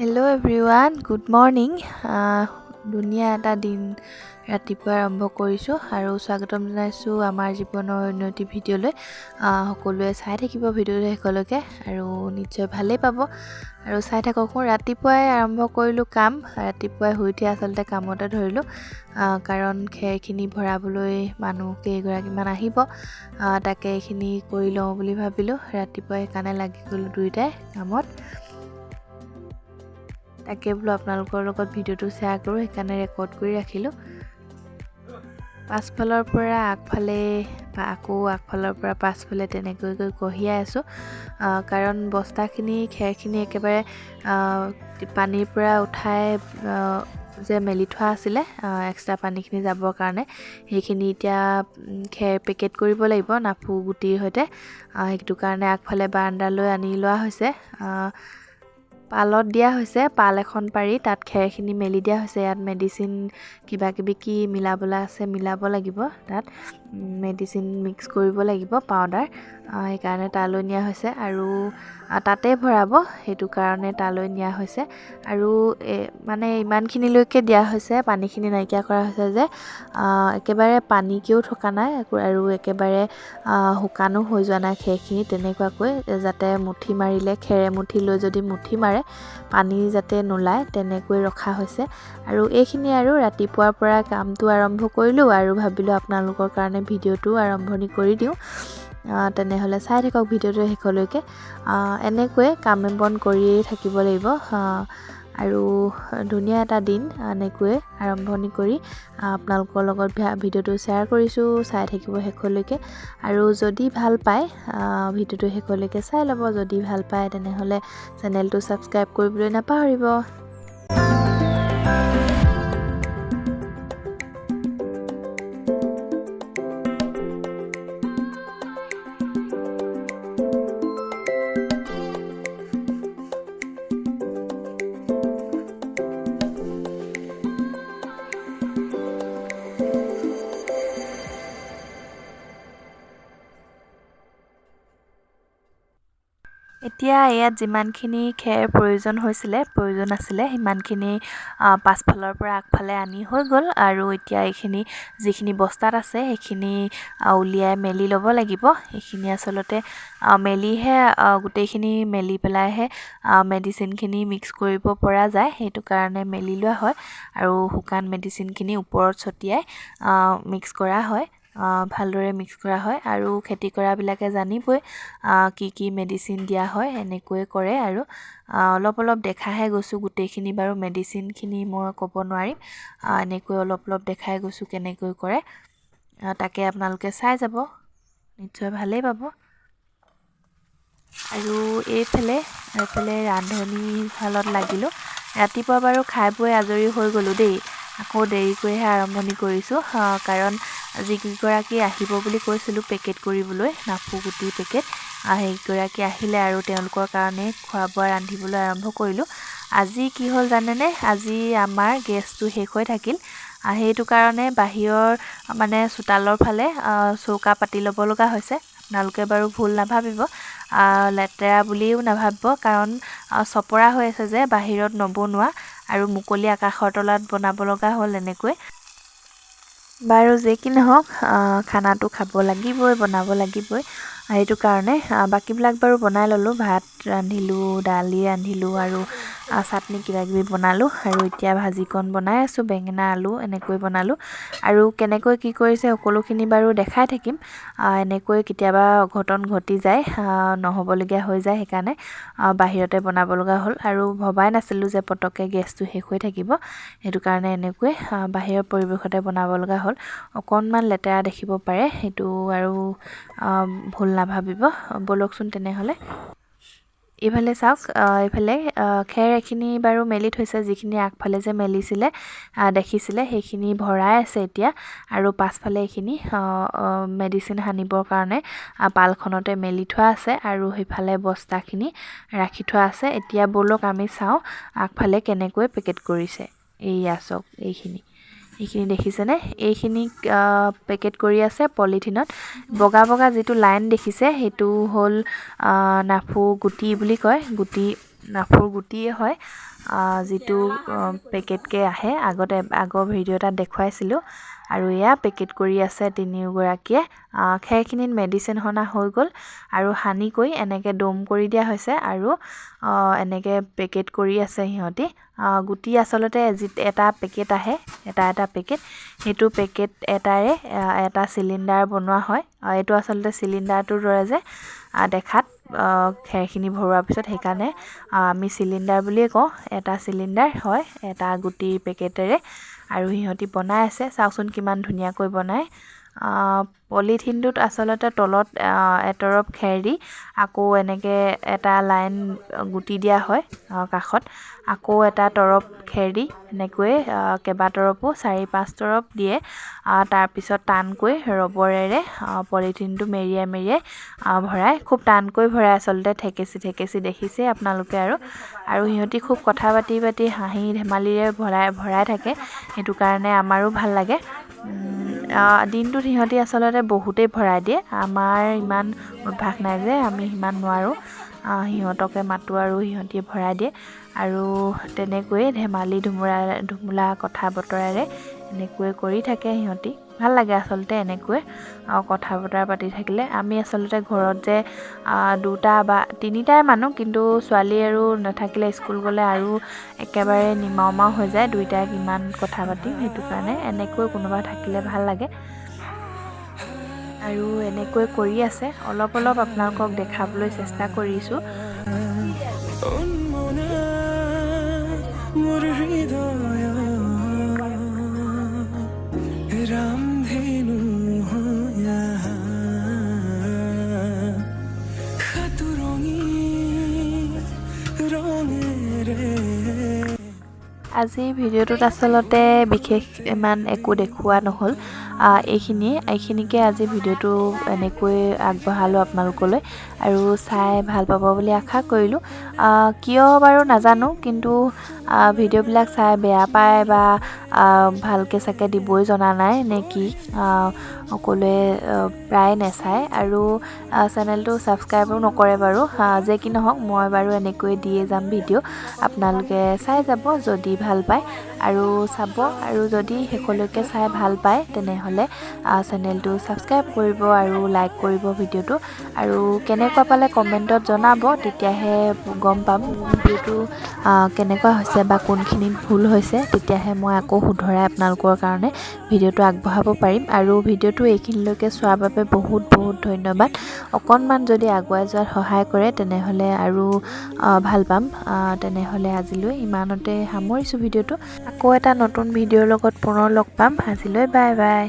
Hello everyone, good morning. ধুনীয়া এটা দিন ৰাতিপুৱা আৰম্ভ কৰিছোঁ আৰু স্বাগতম জনাইছোঁ আমাৰ জীৱনৰ উন্নতি ভিডিঅ'লৈ। সকলোৱে চাই থাকিব ভিডিঅ'টো শেষলৈকে আৰু নিশ্চয় ভালেই পাব আৰু চাই থাকক। ৰাতিপুৱাই আৰম্ভ কৰিলোঁ কাম, ৰাতিপুৱাই শুই উঠি আচলতে কামতে ধৰিলোঁ, কাৰণ খেৰখিনি ভৰাবলৈ মানুহ কেইগৰাকীমান আহিব, তাকে এইখিনি কৰি লওঁ বুলি ভাবিলোঁ। ৰাতিপুৱাই সেইকাৰণে লাগি গ'লোঁ দুয়োটাই কামত। তাকে বোলো আপোনালোকৰ লগত ভিডিঅ'টো শ্বেয়াৰ কৰোঁ, সেইকাৰণে ৰেকৰ্ড কৰি ৰাখিলোঁ। পাছফালৰ পৰা আগফালে বা আকৌ আগফালৰ পৰা পাছফালে তেনেকৈ গৈ কঢ়িয়াই আছোঁ, কাৰণ বস্তাখিনি খেৰখিনি একেবাৰে পানীৰ পৰা উঠাই যে মেলি থোৱা আছিলে এক্সট্ৰা পানীখিনি যাবৰ কাৰণে, সেইখিনি এতিয়া খেৰ পেকেট কৰিব লাগিব নাফু গুটিৰ সৈতে। সেইটো কাৰণে আগফালে বাৰাণ্ডালৈ আনি লোৱা হৈছে, পালত দিয়া হৈছে, পাল এখন পাৰি তাত খেৰখিনি মেলি দিয়া হৈছে। ইয়াত মেডিচিন কিবাকিবি কি মিলাবলৈ আছে মিলাব লাগিব, তাত মেডিচিন মিক্স কৰিব লাগিব পাউডাৰ, সেইকাৰণে তালৈ নিয়া হৈছে আৰু তাতে ভৰাব, সেইটো কাৰণে তালৈ নিয়া হৈছে। আৰু মানে ইমানখিনিলৈকে দিয়া হৈছে, পানীখিনি নাইকিয়া কৰা হৈছে যে একেবাৰে পানীকেও থকা নাই আৰু একেবাৰে শুকানো হৈ যোৱা নাই খেৰখিনি, তেনেকুৱাকৈ যাতে মুঠি মাৰিলে খেৰে মুঠি লৈ যদি মুঠি মাৰে পানী যাতে নোলায় তেনেকৈ ৰখা হৈছে। আৰু এইখিনি আৰু ৰাতিপুৱাৰ পৰা কামটো আৰম্ভ কৰিলোঁ আৰু ভাবিলোঁ আপোনালোকৰ কাৰণে ভিডিঅ'টো আৰম্ভণি কৰি দিওঁ, তেনেহ'লে চাই থাকক ভিডিঅ'টো শেষলৈকে। এনেকৈয়ে কাম বন কৰিয়েই থাকিব লাগিব আৰু ধুনীয়া এটা দিন এনেকৈয়ে আৰম্ভণি কৰি আপোনালোকৰ লগত ভিডিঅ'টো শ্বেয়াৰ কৰিছোঁ, চাই থাকিব শেষলৈকে। আৰু যদি ভাল পায় ভিডিঅ'টো শেষলৈকে চাই ল'ব, যদি ভাল পায় তেনেহ'লে চেনেলটো ছাবস্ক্ৰাইব কৰিবলৈ নাপাহৰিব। এতিয়া ইয়াত যিমানখিনি খেৰ প্ৰয়োজন হৈছিলে, প্ৰয়োজন আছিলে, সিমানখিনি পাছফালৰ পৰা আগফালে আনি হৈ গ'ল। আৰু এতিয়া এইখিনি যিখিনি বস্তাত আছে সেইখিনি উলিয়াই মেলি ল'ব লাগিব। এইখিনি আচলতে মেলিহে গোটেইখিনি মেলি পেলাইহে মেডিচিনখিনি মিক্স কৰিব পৰা যায়, সেইটো কাৰণে মেলি লোৱা হয়। আৰু শুকান মেডিচিনখিনি ওপৰত ছটিয়াই মিক্স কৰা হয়, ভালদৰে মিক্স কৰা হয়। আৰু খেতি কৰাবিলাকে জানিবই কি কি মেডিচিন দিয়া হয়, এনেকৈয়ে কৰে। আৰু অলপ অলপ দেখাহে গৈছোঁ গোটেইখিনি, বাৰু মেডিচিনখিনি মই ক'ব নোৱাৰিম, এনেকৈ অলপ অলপ দেখাই গৈছোঁ কেনেকৈ কৰে, তাকে আপোনালোকে চাই যাব, নিশ্চয় ভালেই পাব। আৰু এইফালে ৰান্ধনীশালত লাগিলোঁ। ৰাতিপুৱা বাৰু খাই বৈ আজৰি হৈ গ'লোঁ দেই, আকৌ দেৰিকৈহে আৰম্ভণি কৰিছোঁ, কাৰণ যিকেইগৰাকী আহিব বুলি কৈছিলোঁ পেকেট কৰিবলৈ নাফু গুটি পেকেট, সেইগৰাকী আহিলে আৰু তেওঁলোকৰ কাৰণে খোৱা বোৱা ৰান্ধিবলৈ আৰম্ভ কৰিলোঁ। আজি কি হ'ল জানেনে, আজি আমাৰ গেছটো শেষ হৈ থাকিল, সেইটো কাৰণে বাহিৰৰ মানে চোতালৰ ফালে চৌকা পাতি ল'ব লগা হৈছে। আপোনালোকে বাৰু ভুল নাভাবিব, লেতেৰা বুলিও নাভাবিব, কাৰণ চপৰা হৈ আছে যে বাহিৰত নবনোৱা আৰু মুকলি আকাশৰ তলত বনাব লগা হ'ল এনেকৈ। বাৰু যি কি নহওক, খানাটো খাব লাগিবই, বনাব লাগিবই, সেইটো কাৰণে বাকীবিলাক বাৰু বনাই ল'লোঁ। ভাত ৰান্ধিলোঁ, দালি ৰান্ধিলোঁ আৰু চাটনি কিবাকিবি বনালোঁ। আৰু এতিয়া ভাজিকণ বনাই আছোঁ, বেঙেনা আলু এনেকৈ বনালোঁ। আৰু কেনেকৈ কি কৰিছে সকলোখিনি বাৰু দেখাই থাকিম। এনেকৈ কেতিয়াবা অঘটন ঘটি যায়, নহ'বলগীয়া হৈ যায়, সেইকাৰণে বাহিৰতে বনাব লগা হ'ল। আৰু ভবাই নাছিলোঁ যে পটককৈ গেছটো শেষ হৈ থাকিব, সেইটো কাৰণে এনেকৈ বাহিৰৰ পৰিৱেশতে বনাব লগা হ'ল। অকণমান লেতেৰা দেখিব পাৰে, সেইটো আৰু ভুল নাভাবিব। ব'লকচোন তেনেহ'লে এইফালে চাওক, এইফালে খেৰ এখিনি বাৰু মেলি থৈছে, যিখিনি আগফালে যে মেলিছিলে দেখিছিলে সেইখিনি ভৰাই আছে এতিয়া। আৰু পাছফালে এইখিনি মেডিচিন সানিবৰ কাৰণে পালখনতে মেলি থোৱা আছে আৰু সেইফালে বস্তাখিনি ৰাখি থোৱা আছে। এতিয়া ব'লক আমি চাওঁ আগফালে কেনেকৈ পেকেট কৰিছে। এইয়া চাওক, এইখিনি দেখিছেনে, এইখিনি পেকেট কৰি আছে পলিথিনত। বগা বগা যিটো লাইন দেখিছে সেইটো হ'ল নাফু গুটি বুলি কয়, গুটি নাফুৰ গুটিয়ে হয়। যিটো পেকেটকৈ আহে, আগতে আগৰ ভিডিঅ' এটাত দেখুৱাইছিলোঁ। আৰু এয়া পেকেট কৰি আছে তিনিওগৰাকীয়ে। খেৰখিনিত মেডিচিন সনা হৈ গ'ল আৰু সানি কৰি এনেকৈ দম কৰি দিয়া হৈছে আৰু এনেকৈ পেকেট কৰি আছে সিহঁতি। গুটি আচলতে এটা পেকেট আহে, এটা এটা পেকেট, সেইটো পেকেট এটাৰে এটা চিলিণ্ডাৰ বনোৱা হয়। এইটো আচলতে চিলিণ্ডাৰটোৰ দৰে যে দেখাত খেৰখিনি ভৰোৱাৰ পিছত, সেইকাৰণে আমি চিলিণ্ডাৰ বুলিয়ে কওঁ। এটা চিলিণ্ডাৰ হয় এটা গুটিৰ পেকেটেৰে। আৰু সিহঁতি বনাই আছে, চাওকচোন কিমান ধুনীয়াকৈ বনায়। পলিথিনটোত আচলতে তলত এতৰপ খেৰ দি আকৌ এনেকৈ এটা লাইন গুটি দিয়া হয়, কাষত আকৌ এটা তৰপ খেৰ দি এনেকৈয়ে কেইবা তৰপো 4-5 তৰপ দিয়ে। তাৰপিছত টানকৈ ৰবৰেৰে পলিথিনটো মেৰিয়াই মেৰিয়াই ভৰাই, খুব টানকৈ ভৰাই আচলতে, ঠেকেচি ঠেকেচি দেখিছেই আপোনালোকে। আৰু আৰু সিহঁতি খুব কথা পাতি পাতি হাঁহি ধেমালিৰে ভৰাই ভৰাই থাকে, সেইটো কাৰণে আমাৰো ভাল লাগে। দিনটোত সিহঁতি আচলতে বহুতেই ভৰাই দিয়ে, আমাৰ ইমান অভ্যাস নাই যে আমি সিমান নোৱাৰোঁ। সিহঁতকে মাতোঁ আৰু সিহঁতিয়ে ভৰাই দিয়ে। আৰু তেনেকৈয়ে ধেমালি ধুমুলা কথা বতৰাৰে এনেকৈয়ে কৰি থাকে সিহঁতি। ভাল লাগে আচলতে এনেকৈ কথা বতৰা পাতি থাকিলে। আমি আচলতে ঘৰত যে 2টা বা 3টাই মানুহ, কিন্তু ছোৱালী আৰু নাথাকিলে স্কুল গ'লে আৰু একেবাৰে নিমাও মাও হৈ যায়, দুইটাই কিমান কথা পাতিম, সেইটো কাৰণে এনেকৈ কোনোবা থাকিলে ভাল লাগে। আৰু এনেকৈ কৰি আছে, অলপ অলপ আপোনালোকক দেখাবলৈ চেষ্টা কৰিছোঁ। উন্মনা মোৰ হৃদয় ৰামধেনু হৈয়া সাতোৰঙী ৰঙেৰে। আজিৰ ভিডিঅ'টোত আচলতে বিশেষ ইমান একো দেখুওৱা নহ'ল, এইখিনিয়ে, এইখিনিকে আজি ভিডিঅ'টো এনেকৈ আগবঢ়ালোঁ আপোনালোকলৈ আৰু চাই ভাল পাব বুলি আশা কৰিলোঁ। কিয় বাৰু নাজানো, কিন্তু ভিডিঅ'বিলাক চাই বেয়া পায় বা ভালকৈ চাগে দিবই জনা নাই নে কি, সকলোৱে প্ৰায় নেচায় আৰু চেনেলটো ছাবস্ক্ৰাইবো নকৰে বাৰু। যে কি নহওক, মই বাৰু এনেকৈ দিয়ে যাম ভিডিঅ', আপোনালোকে চাই যাব যদি ভাল পায় আৰু চাব, আৰু যদি শেষলৈকে চাই ভাল পায় তেনেহ'লে চেনেলটো ছাবস্ক্ৰাইব কৰিব আৰু লাইক কৰিব ভিডিঅ'টো, আৰু কেনেকুৱা পালে কমেণ্টত জনাব, তেতিয়াহে গম পাম ভিডিঅ'টো কেনেকুৱা হৈছে বা কোনখিনিত ভুল হৈছে, তেতিয়াহে মই আকৌ শুধৰাই আপোনালোকৰ কাৰণে ভিডিঅ'টো আগবঢ়াব পাৰিম। আৰু ভিডিঅ'টো এইখিনিলৈকে চোৱাৰ বাবে বহুত বহুত ধন্যবাদ। অকণমান যদি আগুৱাই যোৱাত সহায় কৰে তেনেহ'লে আৰু ভাল পাম। তেনেহ'লে আজিলৈ ইমানতে সামৰিছোঁ ভিডিঅ'টো, আকৌ এটা নতুন ভিডিঅ'ৰ লগত পুনৰ লগ পাম। আজিলৈ বাই বাই।